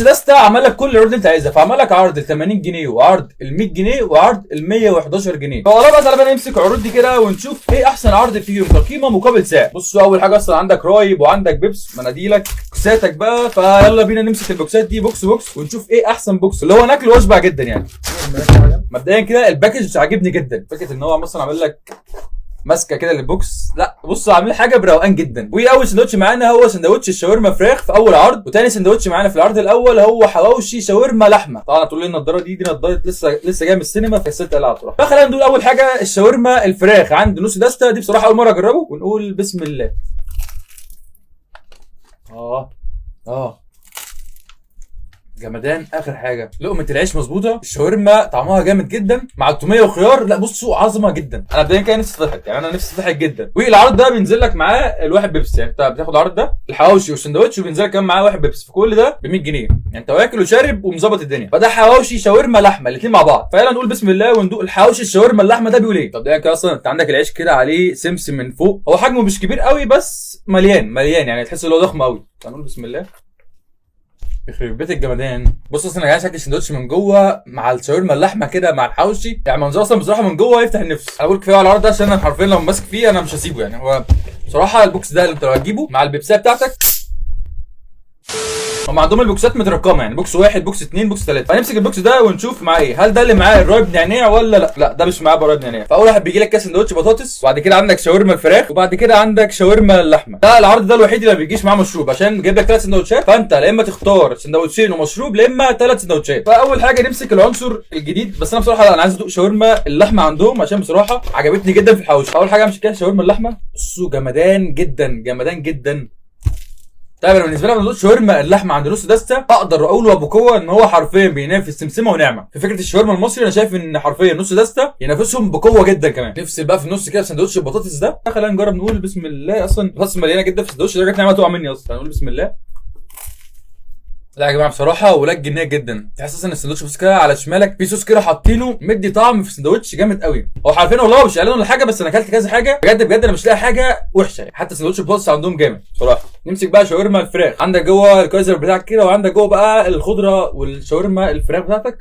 نص دستة عمل لك كل العروض اللي انت عايزها، فعمل لك عرض ال 80 جنيه وعرض ال 100 جنيه وعرض ال 111 جنيه. فوالله بقى تعالى بقى نمسك العروض دي كده ونشوف ايه احسن عرض فيهم كقيمه مقابل سعر. بصوا اول حاجة اصلا عندك رايب وعندك بيبس، مناديلك، بوكساتك بقى. فيلا بينا نمسك البوكسات دي box box ونشوف ايه احسن box اللي هو ناكله واشبع جدا. يعني مبدئيا كده ال package عاجبني جدا، فكرة ان هو مثلا عامل لك ماسكه كده لل box، لا بص عاملين حاجة بروقان جدا. واول سندوتش معانا هو سندوتش الشاورما فراخ في اول عرض، وتاني سندوتش معانا في العرض الاول هو حواوشي شاورما لحمه. طبعا تقول لي النضارة دي نضاره لسه جاية من السينما، فكسلت العب بصراحة. فخلينا نقول اول حاجة الشاورما الفراخ عند نص دسته، دي بصراحة اول مرة اجربه، ونقول بسم الله. اه اه جمدان. اخر حاجة لقمة العيش مظبوطة، الشاورما طعمها جامد جدا مع التوميه وخيار، لا بصوا عظمه جدا. انا مبدئيا كده نفسي اتفتحت، يعني انا نفسي اتفتحت جدا. والعرض ده بينزل لك معاه الواحد بيبسي، يعني انت بتاخد العرض ده الحواوشي والسندوتش وبينزل لك كمان معاه واحد بيبسي، فكل ده ب 100 جنيه، يعني انت واكل وشارب ومظبط الدنيا. فده حواوشي شاورما لحمه الاثنين مع بعض. فيلا نقول بسم الله وندوق الحواوشي الشاورما اللحمة ده بيقول ايه. طب ده كده اصلا انت عندك العيش كده عليه سمسم من فوق، هو حجمه مش كبير قوي بس مليان مليان، يعني تحس ان هو ضخم قوي. فنقول بسم الله. يخرب بيت الجمدان. بص اصلا انا عايز شكل السندوتش من جوه مع الشاورما اللحمة كده مع الحواوشي، يعني منظر اصلا بصراحة من جوه يفتح النفس. انا بقول كفاية على العرض ده عشان انا حرفيا لو ماسك فيه انا مش هسيبه. يعني هو بصراحة ال box ده اللي انت لو هتجيبه مع البيبسيه بتاعتك، هم عندهم البوكسات مترقمه، يعني box واحد box اثنين box ثلاثة. فنمسك ال box ده ونشوف معاه ايه، هل ده اللي معاه الرايب نعناع ولا لا؟ لا ده مش معاه رايب نعناع. فاول واحد بيجي لك كاس سندوتش بطاطس، وبعد كده عندك شاورما الفراخ، وبعد كده عندك شاورما اللحمة. ده العرض ده الوحيد اللي ما بيجيش معاه مشروب، عشان جايب لك ثلاث سندوتشات، فانت لا اما تختار سندوتشين ومشروب لا اما ثلاث سندوتشات. فاول حاجة نمسك العنصر الجديد، بس انا بصراحة لا انا عايز ادوق شاورما اللحمة عندهم عشان بصراحة عجبتني جدا في الحواوشي. اول حاجة امسك كده شاورما اللحمة، بصوا جمدان جدا جمدان جدا. طيب انا بالنسبة لي لما شاورما اللحمة عند نص دسته اقدر اقول وبقوة ان هو حرفيا بينافس سمسمه ونعمه في فكرة الشاورما المصري. انا شايف ان حرفيا نص دسته ينافسهم بقوة جدا. كمان نفصل بقى في النص كده سندوتش البطاطس ده، خلينا نجرب نقول بسم الله. اصلا البطاطس مليانة جدا في السندوتش لدرجة نعمه تقع مني اصلا. نقول بسم الله. لا يا جماعة بصراحة ولاد جنيه جدا، تحس ان السندوتش بس كده على شمالك في صوص كده حاطينه مدي طعم في السندوتش جامد قوي. هو حرفيا والله مش اعلان ولا حاجة، بس انا اكلت كذا حاجة بجد بجد انا مش لاقي حاجة وحشة، يعني حتى سندوتش البطاطس عندهم جامد بصراحة. نمسك بقى شاورما الفراخ، عندك جوه الكايزر بتاعك كده، وعندك جوه بقى الخضرة والشاورما الفراخ بتاعتك.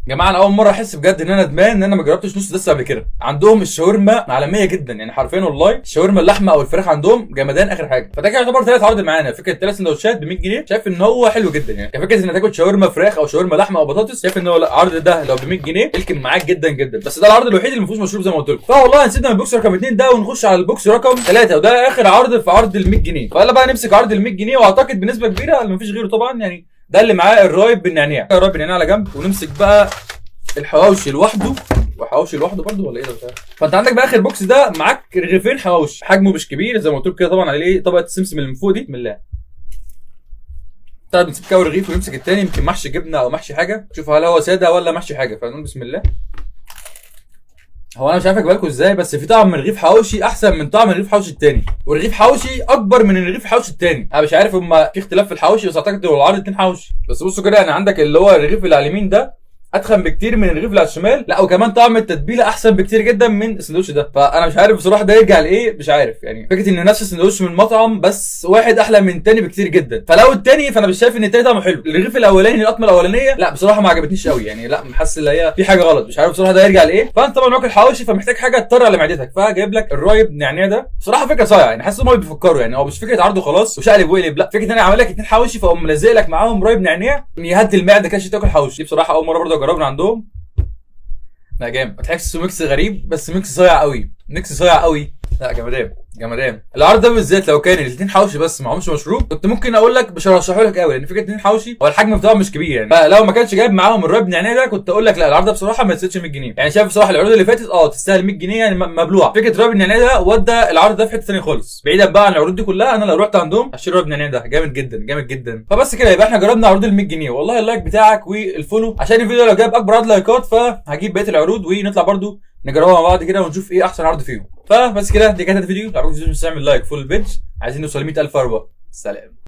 يا جماعة انا اول مرة احس بجد ان انا ندمان ان انا ما جربتش نص دسته قبل كده. عندهم الشاورما عالمية جدا، يعني حرفيا والله الشاورما اللحمة او الفراخ عندهم جمدان اخر حاجة. فده كده يعتبر ثالث عرض معانا، فكرة ثلاث سندوتشات ب 100 جنيه، شايف ان هو حلو جدا. يعني كفكرة ان تاكل شاورما فراخ او شاورما لحمه او بطاطس، شايف ان هو لا العرض ده لو ب 100 جنيه يلكم معاك جدا جدا. بس ده العرض الوحيد اللي ما فيهوش مشروب زي ما قلت لكم. فوالله هنسيبنا من ال box رقم 2 ده ونخش على ال box رقم 3، وده اخر عرض في عرض ال 100 جنيه. فيلا بقى نمسك عرض ال 100 جنيه، واعتقد بنسبة كبيرة ما فيش غيره طبعا، يعني ده اللي معاه الرايب بالنعناع. الرايب بالنعناع على جنب، ونمسك بقى الحواوشي لوحده، وحواوشي لوحده برده ولا ايه ده مش عارف. فانت عندك بقى اخر box ده معاك رغيفين حواوشي، حجمه مش كبير زي ما قلت لكم كده، طبعا عليه طبقه السمسم اللي من فوق دي. بسم الله. طيب نسيب كده رغيف ونمسك التاني، يمكن محشي جبنه او محشي حاجة، شوف هل هو ساده ولا محشي حاجة. فنقول بسم الله. هو انا مش عارف اجيبها لكم ازاي، بس في طعم من رغيف حواوشي احسن من طعم رغيف حواوشي التاني، ورغيف حواوشي اكبر من الرغيف حواوشي التاني. انا مش عارف هما في اختلاف في الحواوشي، بس اعتقد هو العرض اتنين حواوشي. بس بصوا كده، يعني عندك اللي هو الرغيف اللي على اليمين ده اتخن بكتير من الرغيف اللي على الشمال، لا وكمان طعم التتبيله احسن بكتير جدا من السندوتش ده. فانا مش عارف بصراحة ده يرجع لايه، مش عارف. يعني فكرة ان نفس السندوتش من مطعم بس واحد احلى من التاني بكتير جدا. فلو التاني فانا مش شايف ان التاني طعمه حلو. الرغيف الاولاني القطمه الاولانية لا بصراحة ما عجبتنيش قوي، يعني لا حاسس ان هي في حاجة غلط، مش عارف بصراحة ده يرجع لايه. فانت طبعا واكل حواوشي فمحتاج حاجة تطر على معدتك، فجايب لك الرايب نعناع ده. بصراحة فكرة صايعه، يعني حاسس ان هم بيفكروا، يعني هو مش فكرة عرض وخلاص وشقلب وقلب، لا فكرة ان انا عامل لك اتنين حواوشي فاقوم ملزق لك معاهم رايب نعناع يهدي المعدة كده عشان تاكل حواوشي. دي بصراحة اول مرة برضه اجربها من عندهم. لا جامد، تحسه mix غريب بس mix صايع قوي، mix صايع قوي. لا جمدان جمدان. العرض ده بالذات لو كان الاثنين حواوشي بس معهمش مشروب كنت ممكن اقول لك مش هرشحه لك قوي، لان فكرة اثنين حواوشي هو الحجم بتاعه مش كبير يعني. فلو ما كانش جايب معاهم الرايب نعناع ده كنت اقول لك لا العرض ده بصراحة ما يتسدش 100 جنيه. يعني شايف بصراحة العروض اللي فاتت تستاهل 100 جنيه، يعني مبلوعه. فكرة رايب النعناع ده ودى العرض ده في حتة ثانية خالص. بعيدا بقى عن العروض دي كلها، انا لو رحت عندهم هشتري رايب النعناع ده، جامد جدا جامد جدا. فبس كده يبقى احنا جربنا عروض ال 100 جنيه. والله ال like بتاعك وال follow عشان الفيديو لو جاب اكبر عدد لايكات فهجيب بقية العروض ونطلع برضو نجربها مع بعض كده ونشوف ايه احسن عرض فيهم. فبس كده دي كانت الفيديو. لو عجبكم الفيديو تعمل like follow ال page، عايزين نوصل ل 100,000 اربعة. سلام.